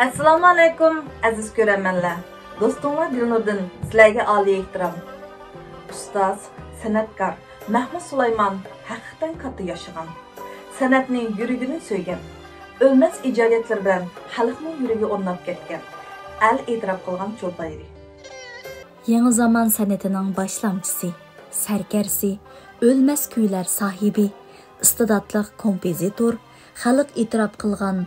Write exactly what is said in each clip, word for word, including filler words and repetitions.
ئەسسالامۇئەلەيكۇم، ئەزىز كۆرەرمەنلەر! دوستۇڭلار دىلنۇردىن، سىلەرگە ئالىي ئېھتىرام! ئۇستاز، سەنئەتكار مەھمۇد سۇلايمان ھەقىقەتەن كاتتا ياشىغان، سەنئەتنى يۈرىكىدىن سۆيگەن، ئۆلمەس ئىجادىيەتلىرى بىلەن خەلقنىڭ يۈرىكىگە ئورناپ كەتكەن، ئەل ئېتىراپ قىلغان چولپان ئىدى. يېڭى زامان سەنئىتىنىڭ باشلامچىسى، سەركەردىسى، ئۆلمەس كۈيلەر ساھىبى، ئىستېداتلىق كومپوزىتور، خەلق ئېتىراپ قىلغان،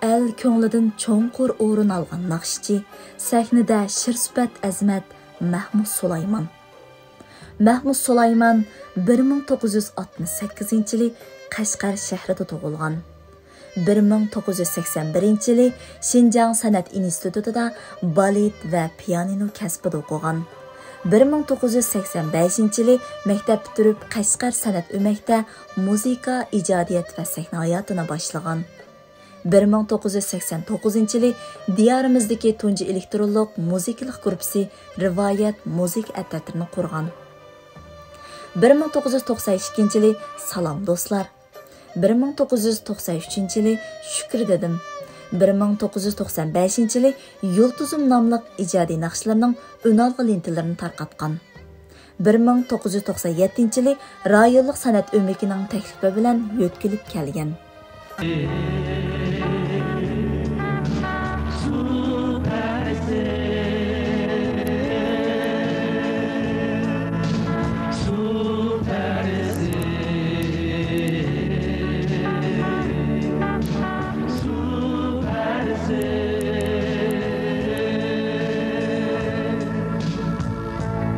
ئەل كۆڭلىدىن چوڭقۇر ئورۇن ئالغان ناخشىچى، سەھنىدە شىرسۈپەت ئەزىمەت مەھمۇد سۇلايمان. مەھمۇد سۇلايمان بىر مىڭ توققۇز يۈز ئاتمىش سەككىزىنچى يىلى قەشقەر شەھىرىدە تۇغۇلغان. بىر مىڭ توققۇز يۈز سەكسەن بىرىنچى يىلى شىنجاڭ سەنئەت ئىنستىتۇتىدا بالېت ۋە پىيانىنو كەسپىدە ئوقۇغان. بىر مىڭ توققۇز يۈز سەكسەن بەشىنچى يىلى مەكتەپ پۈتتۈرۈپ، قەشقەر سەنئەت ئۆمەكتە مۇزىكا، ئىجادىيەت ۋە سەھنە ھاياتىنى باشلىغان. بىر مىڭ توققۇز يۈز سەكسەن توققۇزىنچى يىلى دىيارىمىزدىكى تۇنجى ئېلېكترونلۇق مۇزىكىلىق گۇرۇپپىسى رىۋايەت مۇزىكا ئەترىتىنى قۇرغان. بىر مىڭ توققۇز يۈز توقسەن ئىككىنچى يىلى سالام دوستلار، بىر مىڭ توققۇز يۈز توقسەن ئۈچىنچى يىلى شۈكرى دېدىم، بىر مىڭ توققۇز يۈز توقسەن بەشىنچى يىلى يۇلتۇزۇم ناملىق ئىجادىي ناخشىلىرىنىڭ ئۈنئالغۇ لېنتىلىرىنى تارقاتقان. بىر مىڭ توققۇز يۈز توقسەن يەتتىنچى يىلى رايونلۇق سەنئەت ئۆمىكىنىڭ تەكلىپى بىلەن يۆتكىلىپ كەلگەن.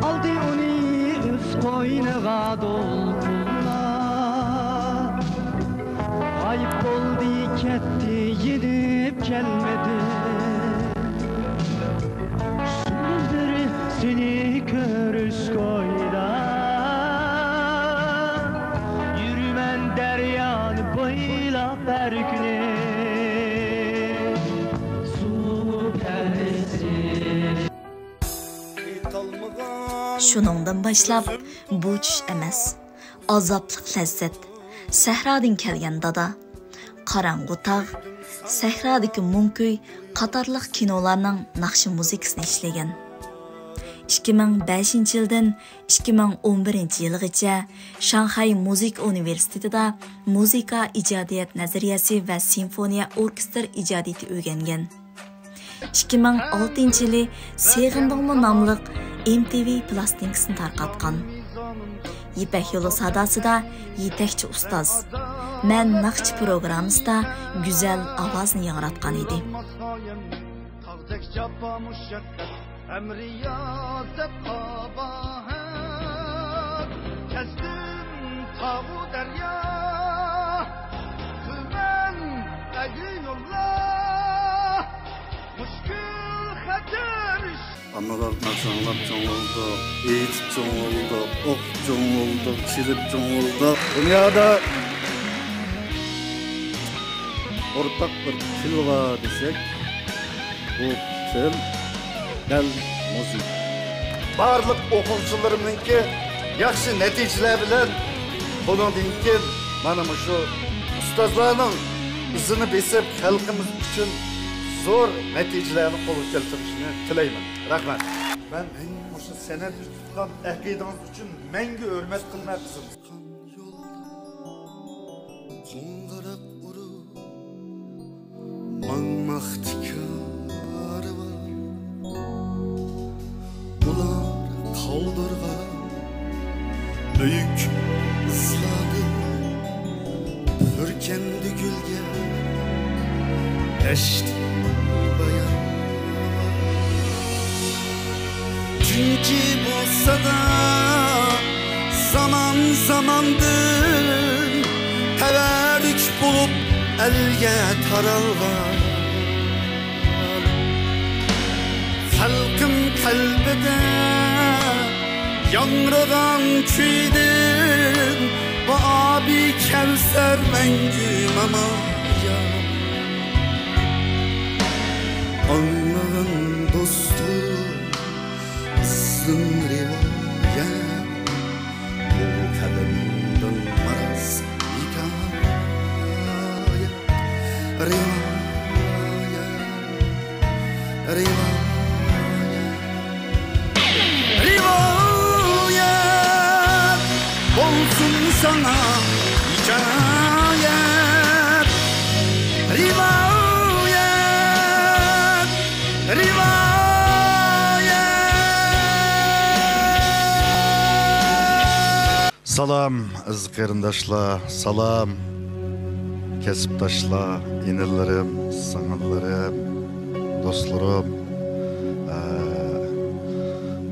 ئالدى ئۇنى ئۆز قوينىغا دولقۇنلاپ، غايىب بولدى، كەتتى، يېنىپ كەلمىدى. شۇندىن بېرى سېنى كۆرۈشكە ئويلاپ، يۈرىمەن دەريانى بويلاپ ھەر كۈنى. سۇ پەرىسى. شۇنىڭدىن باشلاپ، بۇ چۈش ئەمەس، ئازابلىق لەززەت، سەھرادىن كەلگەن دادا، قاراڭغۇ تاغ، سەھرادىكى مۇڭ كۈي قاتارلىق كىنولارنىڭ ناخشا مۇزىكىسىنى ئىشلىگەن. ئىككى مىڭ بەشىنچى يىلدىن ئىككى مىڭ ئون بىرىنچى يىلغىچە شاڭخەي مۇزىكا ئۇنىۋېرسىتېتىدا مۇزىكا ئىجادىيەت نەزەرىيەسى ۋە سىمفونىيە ئوركېستىر ئىجادىيىتى ئۆگەنگەن. ئىككى مىڭ ئالتىنچى يىلى سېغىندىڭمۇ ناملىق ئېم تى ۋى پىلاستىنكىسىنى تارقاتقان. يىپەك يولى ساداسىدا يېتەكچى ئۇستاز، مەن ناخشىچى پروگراممىسىدا گۈزەل ئاۋازنى ياڭراتقان ئىدى. تاغدەك جاپا مۇشەققەت، ھەم رىيازەت قاباھەت. كەزدىم تاغۇ دەريا، تۈمەن ئەگرى يوللار، مۈشكۈل خەتەر. ئانىلار ناخشا ئاڭلاپ چوڭ بولدۇق، ئېيتىپ چوڭ بولدۇق، ئوقۇپ چوڭ بولدۇق، چېلىپ چوڭ بولدۇق. دۇنيادا ئورتاق بىر تىل بار دېسەك، بۇ تىل دەل مۇزىكا. بارلىق ئوقۇغۇچىلىرىمنىڭكى ياخشى نەتىجىلەر بىلەن بۇنىڭدىن كېيىن مانا مۇشۇ ئۇستازلارنىڭ ئىزىنى بېسىپ، خەلقىمىز ئۈچۈن زور نەتىجىلەرنى قولغا كەلتۈرۈشىنى تىلەيمەن. رەھمەت. مەن مۇشۇ سەنئەتكە تۇتقان ئەقىدىڭىز ئۈچۈن مەڭگۈ ھۆرمەت قىلىمەن، قىزىم. قوڭغۇراق ئۇرۇپ ماڭماقتا كارۋان، ئۇلار قالدۇرغان بۈيۈك ئىزلاردىن پۈركەندى گۈلگە دەشتى بايان. چۈنكى بۇ سادا زامان-زاماندىن تەۋەررۈك بولۇپ ئەلگە تارالغان. خەلقىم قەلبىدە ياڭرىغان كۈيدىن، بۇ ئابى كەۋسەر مەڭگۈ ماڭا يار. ئاڭلىغىن دوستۇم، قىزغىن رىۋايەت، بۇ قەدىمدىن ماراس ھېكايە، رىۋايەت. رىۋايەت، رىۋايەت بولسۇن ساڭا ھېكايەت. رىۋايەت، رىۋايەت. سالام، ئەزىز قېرىنداشلار، سالام، كەسىپداشلار، ئىنىلىرىم، سىڭىللىرىم، دوستلىرىم. ئە،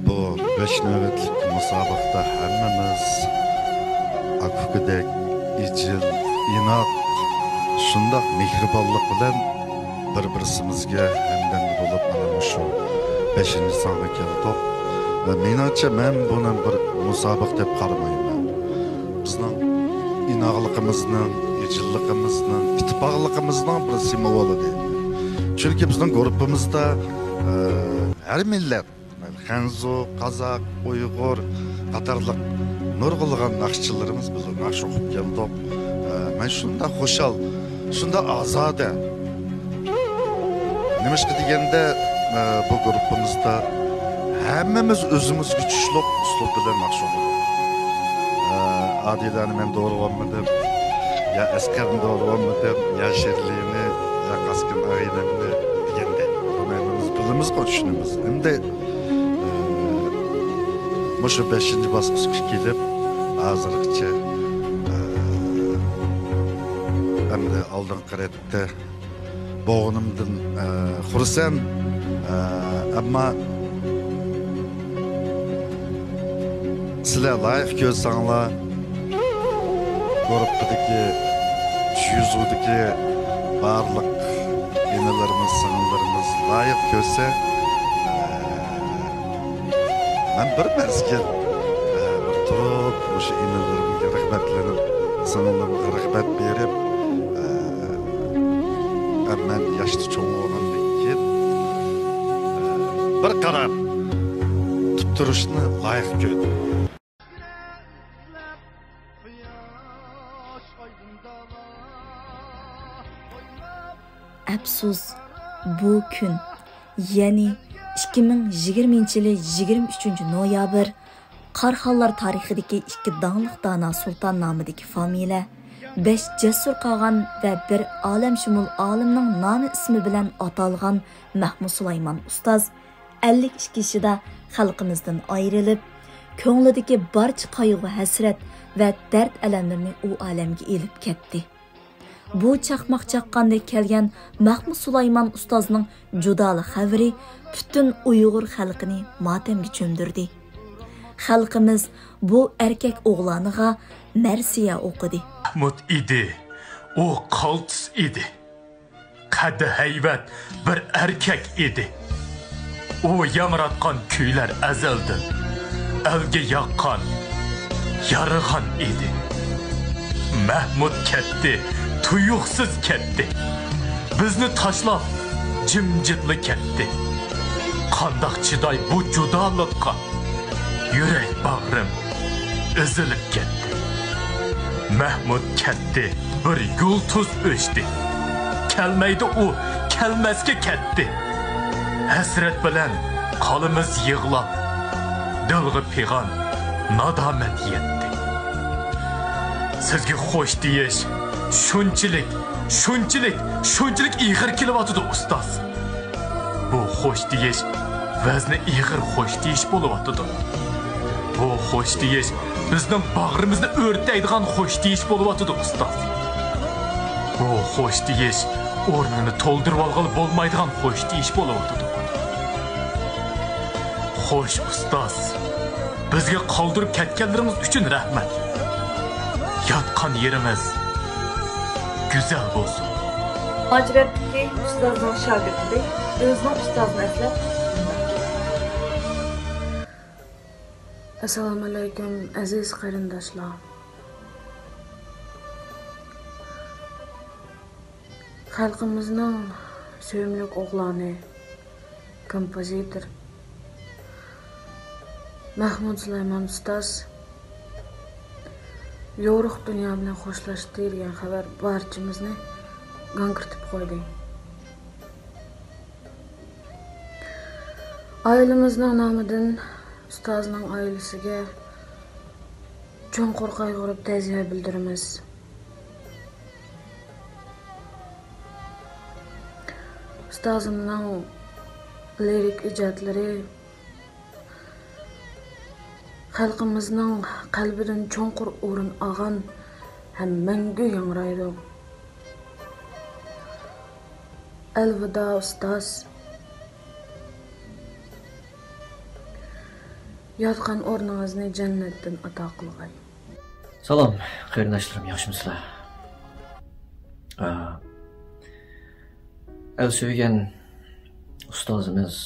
بۇ بەش نۆۋەتلىك مۇسابىقىدە ھەممىمىز ئاكا-ئۇكىدەك ئىجىل، ئىناق، شۇنداق مېھرىبانلىق بىلەن بىر-بىرسىمىزگە ھەمدەم بولۇپ، مانا مۇشۇ بەشىنچى سانغا كەلدۇق. ۋە مېنىڭچە، مەن بۇنى بىر مۇسابىقە دەپ قارىمايمەن. بىزنىڭ ئىناقلىقىمىزنىڭ، ئىجىللىقىمىزنىڭ، ئىتتىپاقلىقىمىزنىڭ بىر سىمۋولى دەيمەن. چۈنكى بىزنىڭ گۇرۇپپىمىزدا، ئە، ھەر مىللەت، خەنزۇ، قازاق، ئۇيغۇر قاتارلىق نۇرغۇنلىغان ناخشىچىلىرىمىز بىللە ناخشا ئوقۇپ كەلدۇق. ئە، مەن شۇنداق خۇشال، شۇنداق ئازادە. نېمىشقا دېگەندە، ئە، بۇ گۇرۇپپىمىزدا ھەممىمىز ئۆزىمىزگە چۈشلۈك ئۇسلۇب بىلەن ناخشا ئوقۇدۇق. ئە، ئادىلەنى مەن دورىۋالمىدىم، يا ئەسقەرنى دورىۋالمىدىم، يا شىرلىنى، يا قاسكىن ئاغىنەمنى دېگەندەك. بۇنى ھەممىمىز بىلىمىزغۇ، چۈشىنىمىز. ئەمدى مۇشۇ بەشىنچى باسقۇچقا كېلىپ، ھازىرغىچە، ئەمدى ئالدىنقى رەتتە بولغىنىمدىن، خۇرسەن. ئەمما سىلەر لايىق كۆرسەڭلار، گۇرۇپپىدىكى، چۈشى يۈزىدىكى بارلىق ئىنىلىرىمىز، سىڭىللىرىمىز لايىق كۆرسە، مەن بىر مەزگىل، بىر تۇرۇپ، مۇشۇ ئىنىلىرىمگە رىغبەتلىنىپ، سىڭىللىرىمغا رىغبەت بېرىپ، مەن ياشتا چوڭ بولغاندىن كېيىن، بىر قارار تۇتۇپ تۇرۇشنى لايىق كۆردۈم. ئەپسۇس، بۇ كۈن، يەنى ئىككى مىڭ يىگىرمىنچى يىلى يىگىرمە ئۈچىنچى نويابىر، قاراخانلار تارىخىدىكى ئىككى داڭلىق دانا سۇلتان نامىدىكى فامىلە، بەش جەسۇر قاغان ۋە بىر ئالەمشۇمۇل ئالىمنىڭ نامى ئىسمى بىلەن ئاتالغان مەھمۇد سۇلايمان ئۇستاز، ئەللىك ئىككى يېشىدا خەلقىمىزدىن ئايرىلىپ، كۆڭلىدىكى بارچە قايغۇ-ھەسرەت ۋە دەرد-ئەلەملىرىنى ئۇ ئالەمگە ئېلىپ كەتتى. بۇ چاقماق چاققاندەك كەلگەن مەھمۇد سۇلايمان ئۇستازنىڭ جۇدالىق خەۋىرى پۈتۈن ئۇيغۇر خەلقىنى ماتەمگە چۆمدۈردى. خەلقىمىز بۇ ئەركەك ئوغلانىغا مەرسىيە ئوقۇدى. مەھمۇد ئىدى، ئۇ قالتىس ئىدى. قەددى ھەيۋەت بىر ئەركەك ئىدى. ئۇ ياڭراتقان كۈيلەر ئەزەلدىن ئەلگە ياققان، يارىغان ئىدى. مەھمۇد كەتتى، تۇيۇقسىز كەتتى. بىزنى تاشلاپ جىمجىتلا كەتتى. قانداق چىداي بۇ جۇدالىققا؟ يۈرەك باغرىم ئېزىلىپ كەتتى. مەھمۇد كەتتى، بىر يۇلتۇز ئۆچتى. كەلمەيدۇ ئۇ، كەلمەسكە كەتتى. ھەسرەت بىلەن قالىمىز يىغلاپ، دىلغا پىغان نادامەت يەتتى. سىزگە خوش دېيىش شۇنچىلىك، شۇنچىلىك، شۇنچىلىك ئېغىر كېلىۋاتىدۇ، ئۇستاز. بۇ خوش دېيىش ۋەزنى ئېغىر خوش دېيىش بولۇۋاتىدۇ. بۇ خوش دېيىش بىزنىڭ باغرىمىزنى ئۆرتەيدىغان خوش دېيىش بولۇۋاتىدۇ، ئۇستاز. بۇ خوش دېيىش ئورنىنى تولدۇرۇۋالغىلى بولمايدىغان خوش دېيىش بولۇۋاتىدۇ. خوش، ئۇستاز. بىزگە قالدۇرۇپ كەتكەنلىرىڭىز ئۈچۈن رەھمەت. ياتقان يېرىڭىز گۈزەل بولسۇن. مۇھاجىرەتتىكى ئۇستازنىڭ شاگىرتى ئۆزىنىڭ ئۇستازىنى ئەسلەپ مۇنداق دېدى. ئەسسالامۇئەلەيكۇم، ئەزىز قېرىنداشلار! خەلقىمىزنىڭ سۆيۈملۈك ئوغلانى، كومپوزىتور مەھمۇد سۇلايمان ئۇستاز يورۇق دۇنيا بىلەن خوشلاشتى دېگەن خەۋەر بارچىمىزنى گاڭگىرىتىپ قويدى. ئائىلىمىزنىڭ نامىدىن ئۇستازنىڭ ئائىلىسىگە چوڭقۇر قايغۇرۇپ تەزىيە بىلدۈرىمىز. ئۇستازىمنىڭ لىرىك ئىجادلىرى خەلقىمىزنىڭ قەلبىدىن چوڭقۇر ئورۇن ئالغان ھەم مەڭگۈ ياڭرايدۇ. ئەلۋىدا، ئۇستاز. ياتقان ئورنىڭىزنى جەننەتتىن ئاتا قىلغاي. سالام، قېرىنداشلىرىم، ياخشىمۇسىلەر؟ ئا، ئەل سۆيگەن ئۇستازىمىز،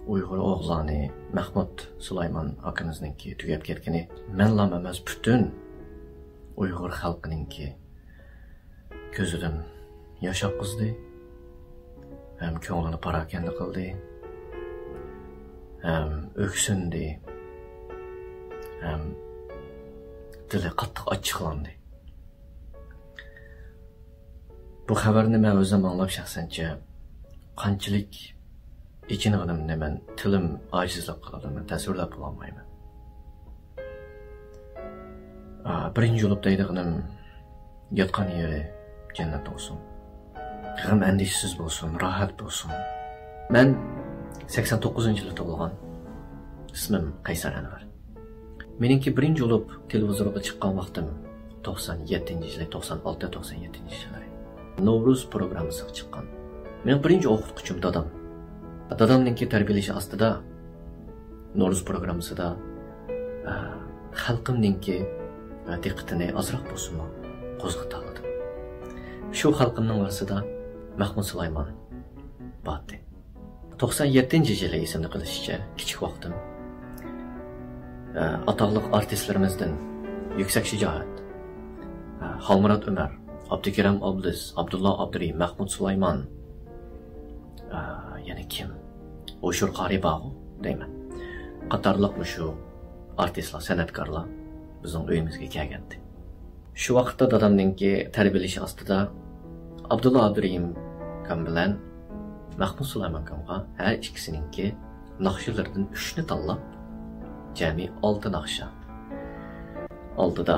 ئۇيغۇر ئوغلانى مەخمۇت سۇلايمان ئاكىمىزنىڭكى تۈگەپ كەتكىنى مەنلام ئەمەس، پۈتۈن ئۇيغۇر خەلقىنىڭكى كۆزىدىن ياش ئاققۇزدى، ھەم كۆڭلىنى پاراكەندە قىلدى، ھەم ئۆكسۈندى، ھەم دىلى قاتتىق ئاچچىقلاندى. بۇ خەۋەرنى مەن ئۆزۈم ئاڭلاپ شەخسەنچە قانچىلىك ئېچىنغىنىمنى مەن تىلىم ئاجىزلىق قىلىدۇ، مەن تەسۋىرلەپ بولالمايمەن. ئا، بىرىنچى بولۇپ دەيدىغىنىم، ياتقان يېرى جەننەت بولسۇن. غەم ئەندىشىسىز بولسۇن، راھەت بولسۇن. مەن سەكسەن توققۇزىنچى يىلى تۇغۇلغان. ئىسمىم قەيسەر ئەنۋەر. مېنىڭكى بىرىنچى بولۇپ تېلېۋىزورغا چىققان ۋاقتىم توقسان يەتتىنچى يىلى، توقسان ئالتە، توقسان يەتتىنچى يىللىرى. نورۇز پروگراممىسىغا چىققان. مېنىڭ بىرىنچى ئوقۇتقۇچۇم دادام. دادامنىڭكى تەربىيەلىشى ئاستىدا نورۇز پروگراممىسىدا، ئە، خەلقىمنىڭكى، ئە، دىققىتىنى ئازراق بولسىمۇ قوزغىتالىدىم. شۇ خەلقىمنىڭ ئارىسىدا مەخمۇت سۇلايمان بار ئىدى. توقسان يەتتىنچى يىلى ئېسىمدە قېلىشىچە، كىچىك ۋاقتىم، ئە، ئاتاقلىق ئارتىسلىرىمىزدىن يۈكسەك شىجائەت، ئە، خالمۇرات ئۆمەر، ئابدۇكېرىم ئابلىز، ئابدۇللا ئابدۇرېھىم، مەخمۇت سۇلايمان، ئە، يەنە كىم؟ ھوشۇر قارى بارغۇ دەيمەن. قاتارلىق مۇشۇ ئارتىسلار، سەنئەتكارلار بىزنىڭ ئۆيىمىزگە كەلگەنىدى. شۇ ۋاقىتتا دادامنىڭكى تەربىيەلىشى ئاستىدا ئابدۇللا ئابدۇرېھىم ئاكام بىلەن مەخمۇت سۇلايمان ئاكامغا ھەر ئىككىسىنىڭكى ناخشىلىرىدىن ئۈچنى تاللاپ، جەمئىي ئالتە ناخشا ئالدىدا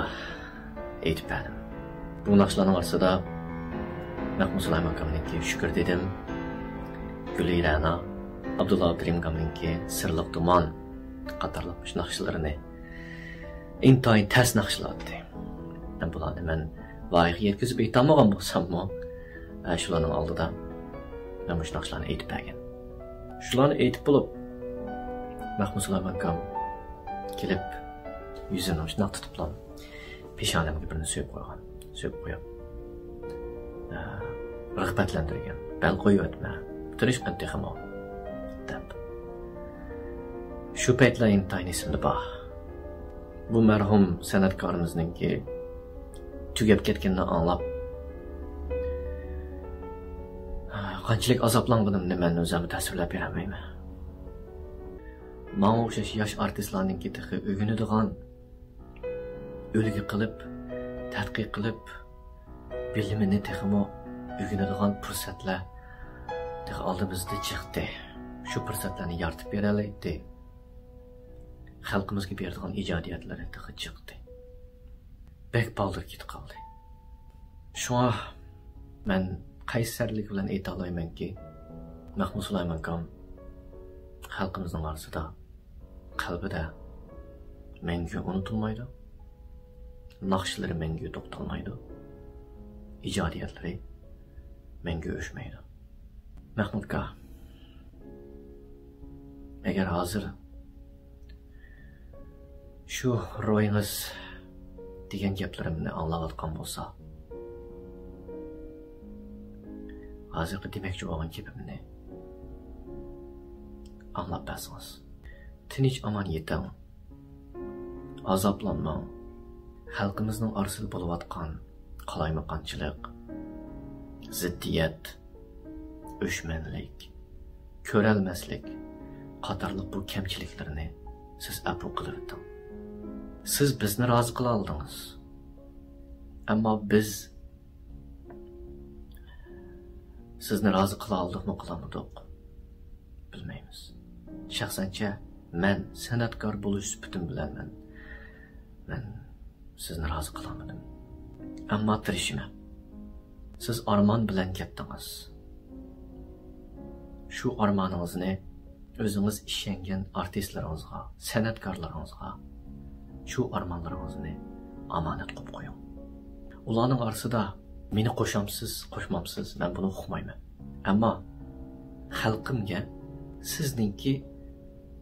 ئېيتىپ بەردىم. بۇ ناخشىلارنىڭ ئارىسىدا مەخمۇت سۇلايمان ئاكامنىڭكى شۈكۈر دېدىم، گۈلى رەنا، ئابدۇللا ئابدۇرېھىم ئاكامنىڭكى سىرلىق تۇمان قاتارلىق مۇشۇ ناخشىلىرىنى ئىنتايىن تەس ناخشىلاتتى. ھەم بۇلارنى مەن ۋايىغا يەتكۈزۈپ ئېيتالمىغان بولساممۇ، ئە، شۇلارنىڭ ئالدىدا مەن مۇشۇ ناخشىلارنى ئېيتىپ بەرگەن. شۇلارنى ئېيتىپ بولۇپ، مەخمۇت سۇلايمان ئاكام كېلىپ، يۈزىنى شۇنداق تۇتۇپلا، پېشانەمگە بىرنى سۆيۈپ قويغان. سۆيۈپ قويۇپ، ئە، رىغبەتلەندۈرگەن. «بەل قويۇۋەتمە، تىرىشقىن تېخىمۇ» دەپ. شۇ پەيتلەر ئىنتايىن ئېسىمدە بار. بۇ مەرھۇم سەنئەتكارىمىزنىڭكى تۈگەپ كەتكىنىنى ئاڭلاپ، قانچىلىك ئازابلانغىنىمنى مەن ئۆزۈممۇ تەسۋىرلەپ بېرەلمەيمەن. ماڭا ئوخشاش ياش ئارتىسلارنىڭكى تېخى ئۆگىنىدىغان، ئۈلگە قىلىپ، تەتقىق قىلىپ، بىلىمىنى تېخىمۇ ئۆگىنىدىغان پۇرسەتلەر تېخى ئالدىمىزدا چىقتى. شۇ پۇرسەتلەرنى يارىتىپ بېرەلەيتتى. خەلقىمىزگە بېرىدىغان ئىجادىيەتلىرى تېخى چىقتى. بەك بالدۇر كېتىپ قالدى. شۇڭا مەن قەيسەرلىك بىلەن ئېيتالايمەنكى، مەخمۇت سۇلايمان ئاكام خەلقىمىزنىڭ ئارىسىدا، قەلبىدە مەڭگۈ ئۇنتۇلمايدۇ. ناخشىلىرى مەڭگۈ توختالمايدۇ. ئىجادىيەتلىرى مەڭگۈ ئۆچمەيدۇ. مەخمۇت ئاكا، ئەگەر ھازىر شۇ روھىڭىز دېگەن گەپلىرىمنى ئاڭلاۋاتقان بولسا، ھازىرقى دېمەكچى بولغان گېپىمنى ئاڭلاپ بەرسىڭىز. تىنچ ئامان يېتىڭ. ئازابلانماڭ. خەلقىمىزنىڭ ئارىسىدا بولۇۋاتقان قالايمىقانچىلىق، زىددىيەت، ئۆچمەنلىك، كۆرەلمەسلىك قاتارلىق بۇ كەمچىلىكلەرنى سىز ئەپۇ قىلىۋېتىڭ. سىز بىزنى رازى قىلالىدىڭىز. ئەمما بىز سىزنى رازى قىلالىدۇقمۇ، قىلالمىدۇق، بىلمەيمىز. شەخسەنچە مەن سەنئەتكار بولۇش سۈپىتىم بىلەن مەن، مەن سىزنى رازى قىلالمىدىم. ئەمما تىرىشىمەن. سىز ئارمان بىلەن كەتتىڭىز. شۇ ئارمانىڭىزنى ئۆزىڭىز ئىشەنگەن ئارتىسلىرىڭىزغا، سەنئەتكارلىرىڭىزغا شۇ ئارمانلىرىڭىزنى ئامانەت قىلىپ قويۇڭ. ئۇلارنىڭ ئارىسىدا مېنى قوشامسىز، قوشمامسىز، مەن بۇنى ئۇقمايمەن. ئەمما خەلقىمگە سىزنىڭكى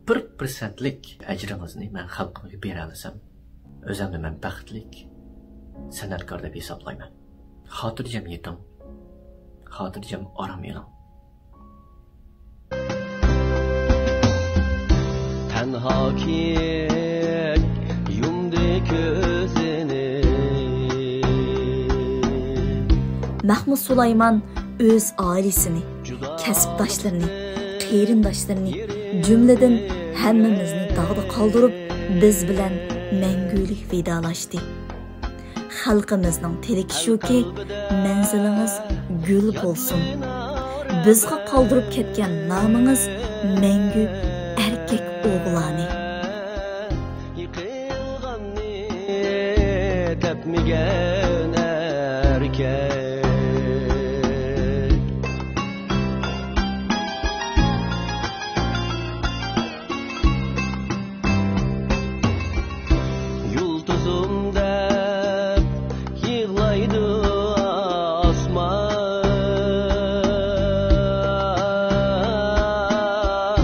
بىر پىرسەنتلىك ئەجرىڭىزنى مەن خەلقىمگە بېرەلىسەم، ئۆزۈمنى مەن بەختلىك سەنئەتكار دەپ ھېسابلايمەن. خاتىرجەم يېتىڭ، خاتىرجەم ئارام ئېلىڭ. تەنھا كېيىك يۇمدى كۆزىنى. مەھمۇد سۇلايمان ئۆز ئائىلىسىنى، كەسىپداشلىرىنى، قېرىنداشلىرىنى، جۈملىدىن ھەممىمىزنى داغدا قالدۇرۇپ، بىز بىلەن مەڭگۈلۈك ۋىدالاشتى. خەلقىمىزنىڭ تىلىكى شۇكى، مەنزىلىڭىز گۈل بولسۇن. بىزغا قالدۇرۇپ كەتكەن نامىڭىز مەڭگۈ ئەركەك ئوغلانى. يىقىلغاننى تەپمىگەن ئەركەك. يۇلتۇزۇم دەپ يىغلايدۇ ئاسمان،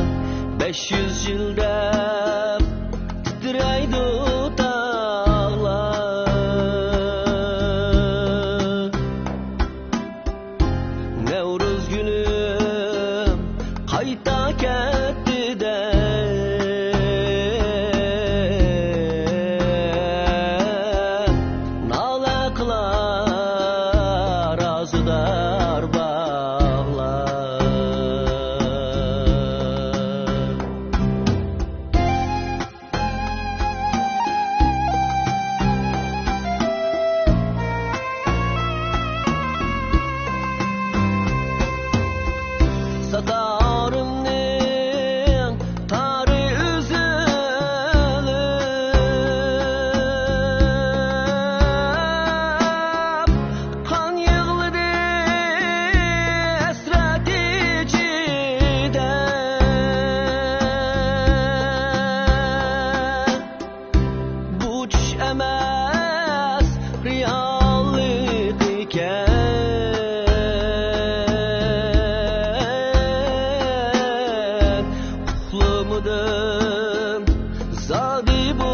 بەش يۈز يىل دەپ تىترەيدۇ تاغلار. نەۋرۇز گۈلۈم قايتا كەتتى دەپ نالە قىلار ئارزۇدار باغلار. ساتارىمنىڭ تارى ئۈزۈلۈپ، قان يىغلىدى ھەسرەت ئىچىدە. بۇ چۈش ئەمەس، رېئاللىق ئىكەن. ئۇخلىمىدىم زادى بۇ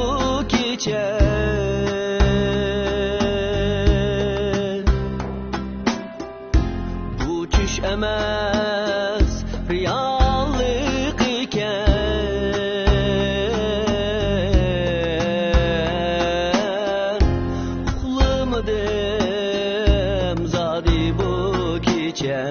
كېچە. بۇ چۈش ئەمەس، رېئاللىق ئىكەن. ئۇخلىمىدىم زادى بۇ كېچە.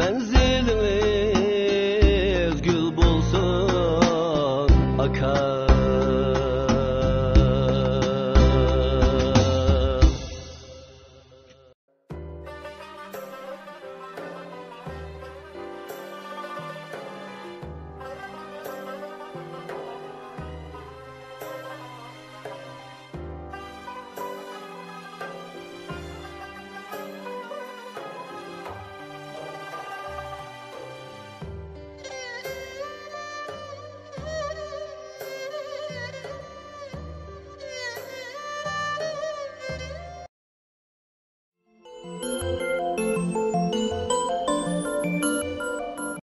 مەنزىل